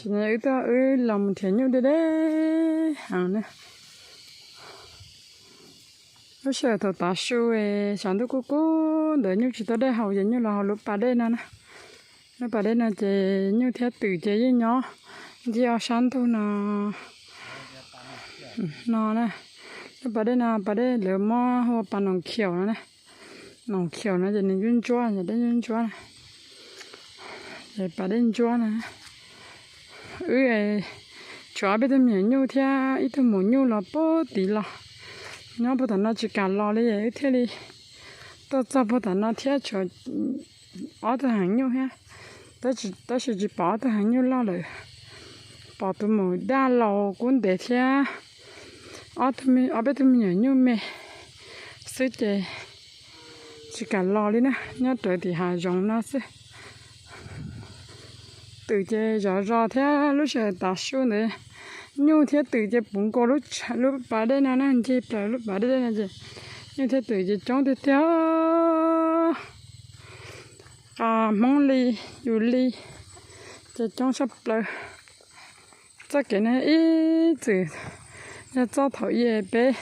Wb tuaj wb los mus nrhiav nyuj deb deb heev na. Lub sij hawm thaum tav su, xyov ntuj kub kub ntawd nyuj tsis tau dej haus ces nyuj los haus lub pas dej no na. Lub pas dej no ces nyuj thiab twm ces yeej nyob ncig ob sab ntug no, no na. Lub pas dej no pas dej lawv muab hu ua pas Noom Khiaum no na. Noom Khiaum no ces nws ntsuab ntsuab, dej ntsuab ntsuab na. Ces pas dej ntsuab na. Wb tshuav ob peb tug me nyuam nyuj thiab ib tug maum nyuj los puag tid los, nyob puag tom no tsis kam los li, wb thiaj li tuaj txog puag tom no thiab tshuav ob tug heev nyuj thiab, tab sis tsis pom ob tug heev nyuj loj lawm. Pom tus maum daj laus kub ntev thiab ob peb tug me nyuam nyuj me xwb ces tsis kam los li na, nyob rawv tim hav zoov no xwb. Twm ces zov zos thiab lub sij hawm tav su ntawd nyuj thiab twm ces puv nkaus lub pas dej no na, ncig plaws lub pas dej no ces nyuj thiab twm ces coob tiag tiag. Qas Hmoob li, yus li, ces coob tshaj plaws. Txoj kev no ib txwm yog txoj thaum i peb,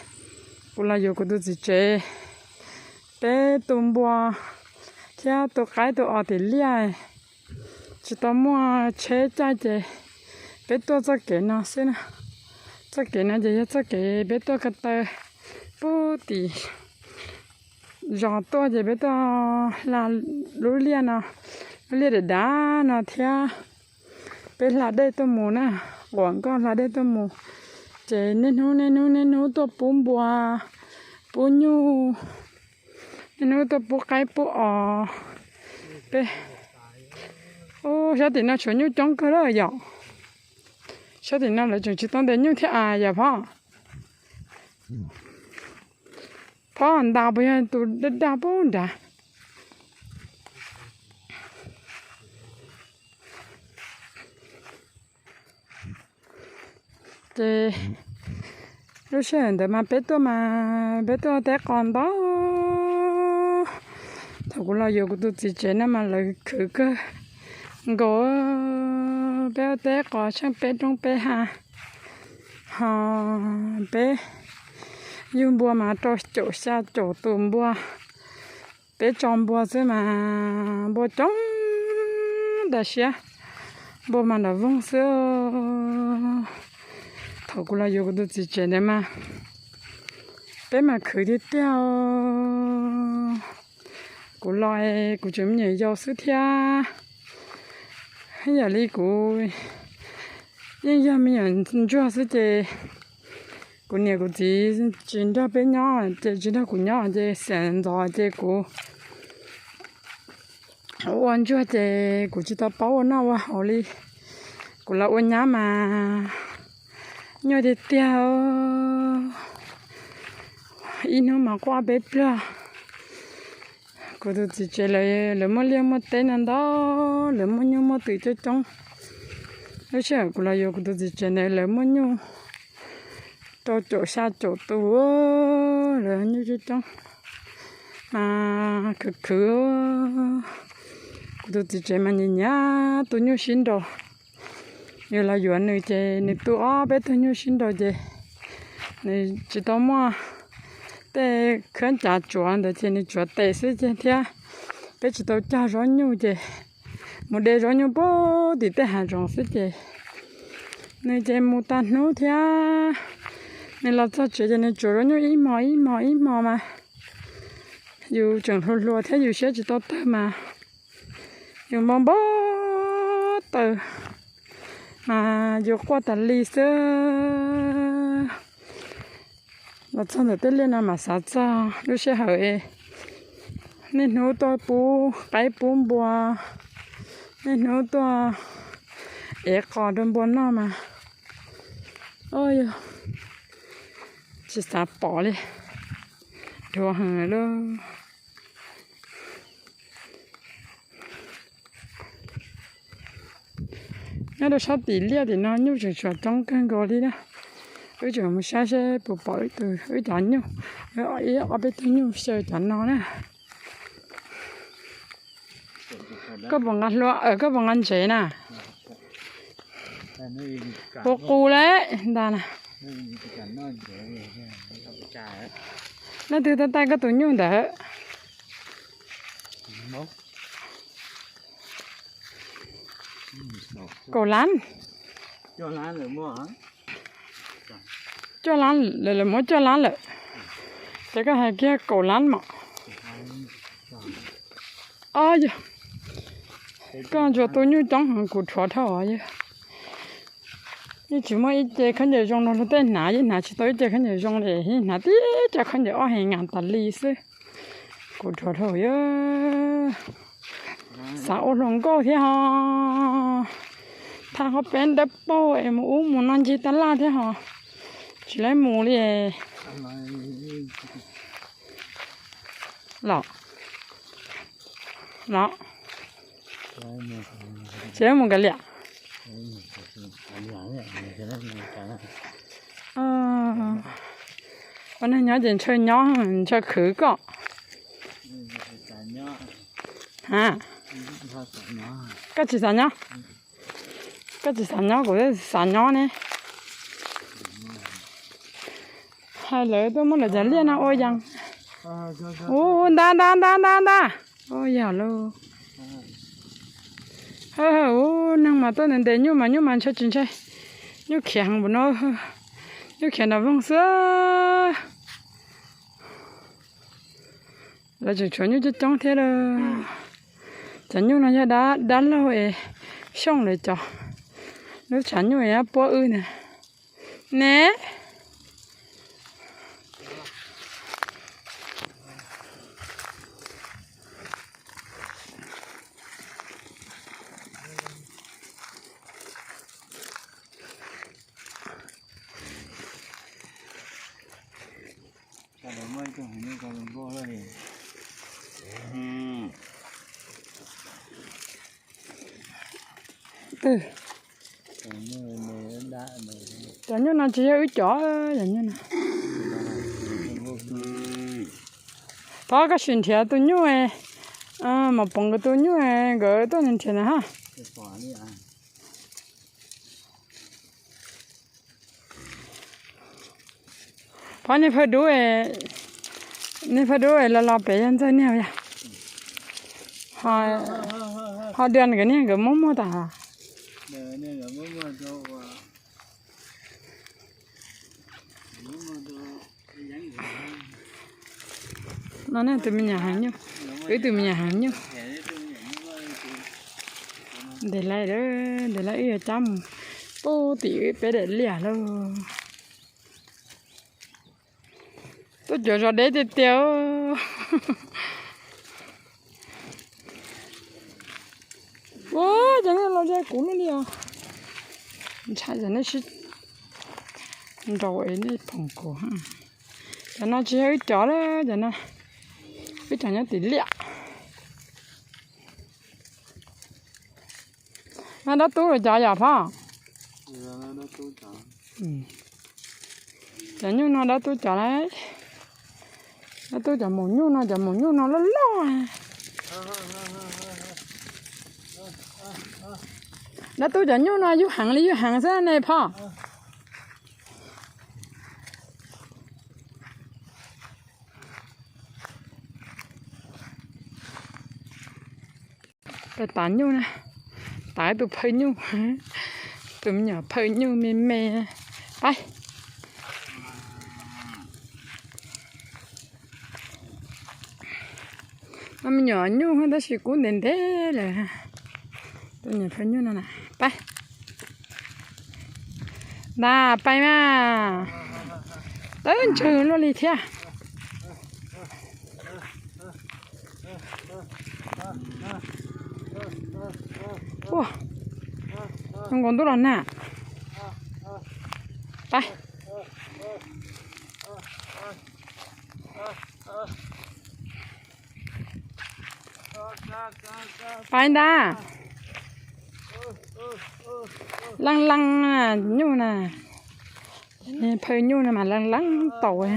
kuv los yuav kuv tus txiv tsev, peb tu npua thiab tu qaib tu os tim liaj, tsis tau muaj tsheb caij ces peb tuaj txoj kev no xwb na. Txoj kev no ces yog txoj kev peb tuaj ko taw puag tim zos tuaj ces peb tuaj hla lub liaj no, lub liaj dav dav no thiab peb hla dej tuaj mus na, quam nkoj hla dej tuaj mus. Ces niaj hnub niaj hnub niaj hnub tuaj pub npua, pub nyuj, niaj hnub tuaj pub qaib pub os. Peb, sab tim no tshuav nyuj coob kawg lawm yom. Sab tim no lawv tseem tsis tau ntes nyuj thiab as yom Phob? Phob ntas puas yog tus daj daj pub nrad? Ces lub sij hawm ntawd mas peb tuaj mas peb tuaj teb qos ntau. Thaum kuv los yuav kuv tus txiv tsev no mas lawv khwv kawg nkaus, peb teb qos tsheej peb roob peb hav, ho peb yug npua mas rau caum xya caum tus npua. Peb tso npua xwb mas npua coob tas siab, npua mas nram voog xwb. Thaum kuv los yuav kuv tus txiv tsev ntawd mas peb mas khwv tiag tiag. Kuv los kuv tseem me nyuam yaus xwb thiab, ib yam li kuv yeej yog me nyuam ntsuag xwb ces kuv niam kuv txiv tsis nrog peb nyob ces tsis nrog kuv nyob ces xiam ntxov ces kuv ua ntsuag ces kuv tsis tau paub ua noj ua haus li. Kuv los ua nyab mas nyuaj tiag tiag, ib hnub mas quaj peb pliag. Kuv tus txiv tsev lawv muaj liaj muaj teb no ntau, lawv muaj nyuj muaj twm coob coob. Lub sij hawm kuv los yuav kuv tus txiv tsev ntawd lawv muaj nyuj rau caum xya caum tus, lawv nyuj coob coob mas khwv khwv. Kuv tus txiv tsev mas nyiam nyiam tu nyuj sib nraus. Yus los yuav nws ces nws tu ob peb tug nyuj sib nraus ces nws tsis tau muaj tej khaub ncaws tsuav ntawd ces nws tsuav tes xwb ces thiab peb tsis tau cog zaub nyuj ces mus de zaub nyuj puag tim tej hav zoov xwb ces nws ces mus tag hnub thiab nws los txog tsev ces nws tsuav zaub nyuj ib hmo ib hmo ib hmo mas yus tseem hluas hluas thiab yus siab tsis tau tawg mas yus npau npau taws mas yus quaj tas li xwb. Los txog ntawm tej liaj no mas xav txog lub sij hawm niaj hnub tuaj pub qaib pub npua, niaj hnub tuaj ev qos rau npua noj mas, o yog tsis xav pom li, dhuav heev lawm. Nyob rau sab tim liaj tim no nyuj tseem tshuav coob kawg nkaus li na. Wb tseem mus saib seb puas pom wb cov nyuj, ib ob peb tug nyuj xyaw cov no na. Koj puas nqa hlua, koj puas nqa ntsev na? Qus qus lawm ntag na. Leej twg tab tais koj tus nyuj ntawd? Kaum lab. Cuaj lab lawm, lawv muab cuaj lab lawm. Ces koj hais kiag kaum lab mas. Ob yog, koj ntsuas tus nyuj coob heev, kuv rhuav dhau os yog. Yeej tsis muaj ib ce khaub ncaws zoo no luag tej hnav, yeej hnav tsis tau ib ce khaub ncaws zoo li, yeej hnav tib co khaub ncaws ob heev ngas tas li xwb. Kuv rhuav dhau yog. Xav ua hluas nkauj thiab ho. Thaj qhov peb dawb paug es mus ub mus no ncig tab laj thiab ho. Tsis laib mus li. Los, los, tsis mus kav liam. Ua neeg nyob ces ntshaw nyob, ntshaw khwv koj. Ha, koj tsis xav nyob? Koj tsis xav nyob, kuv xav nyob ne. Hais lawv tuaj muab lawv cov liaj no ua yees. Ua nta nta nta nta nta. Ua yog lauj. Ua neeg mas tuaj ntes ntes nyuj mas nyuj mas ntshai tsis ntshai. Nyuj khiav heev npaum no, nyuj khiav nram voog xwb. Lawv tseem tshuav nyuj coob coob thiab lauj. Cov nyuj no yog dab laug es Xyooj lawv cov. Lub tshav nyuj es puab wb ntag ne. Cov nyuj no tsis yog wb cov, cov nyuj no. Thov koj sim nrhiav tus nyuj, mam pom nkawd tus nyuj nkawd tuaj nrhiav na ha. Pov niag phawj dub, niag phawj dub los los pem yog ntxawg niag yog. Ho dua nkawd niag nkawd muab muag tas. No ne tus me nyuam heev nyuj, wb tus me nyuam heev nyuj. Ntes laib, ntes laib wb yuav cab mus pub tim wb peb daim liaj lauj. Tuaj cuav zos deb tiag tiag. Ua, cov nej los ze kuv lub liaj os. Ntshai cov nej sib nraus es nej phoom kuv. Cov no tsis yog wb cov lawm, cov no wb cov nyob tim liaj. No dab tub lawv cov yom Phoj? Cov nyuj no dab tub cov lauj. Dab tub cov maum nyuj no, cov maum nyuj no loj loj. Dab tub cov nyuj no yug heev li yug heev xwb ne Phoj. Peb tav nyuj na, tav tus phawj nyuj, tus me nyuam phawj nyuj me me. Pab, no me nyuam nyuj tab sis kub ntev ntev lawm. Tus me nyuam phawj nyuj no na, pab. Nta, pab mas, tawb ntswg luaj li thiab. Ua, zoo nkaus ntuj los nag. Pab. Pab ntag. Leej leej nyuj na. Phawj nyuj no mas leej leej taus.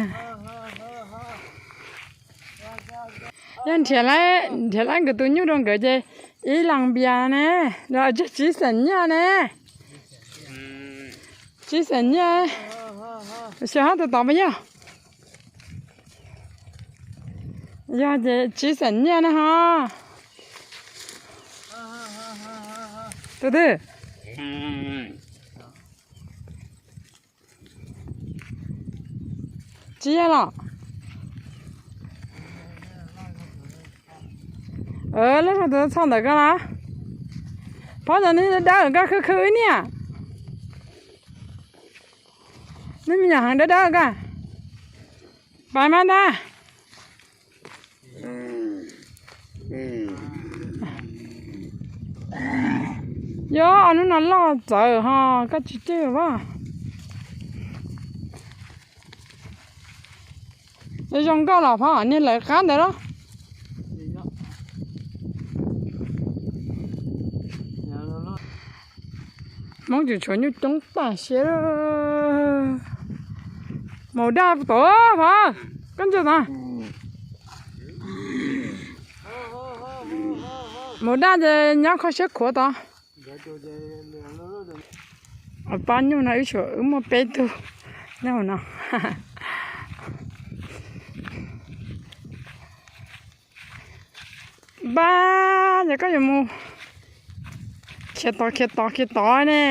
Yog nrhiav, nrhiav lawv nkawd tus nyuj rau nkawd ces ib leeg npias ne, los tsib xees nyiaj ne. Tsib xeem nyiaj. Xyov hab tus tod puas yog? Yog ces tsib xeem nyiaj na ho. Tus twg? Tsib yog los? Lub zog tus txhoj ntawm koj los? Phob, cov neeg dawb dawb koj khwv khwv wb niam. Neb me nyuam heev dawb dawb koj. Pais mas ntag. Yog hnub no loj txawv ho koj tsis ceg as. Zoo nkauj los phob, niag lawv qab ntawd los? Hmoob tseem tshuav nyuj coob tag siab. Maum daj tod phob, koj ntsia tod. Maum daj ces nyob kho siab khuav tod. Pab nyuj no wb tshuav wb muaj peb tug nyob hauv no. Npab, ces koj yuav mus khiav tod khiav tod khiav tod ne.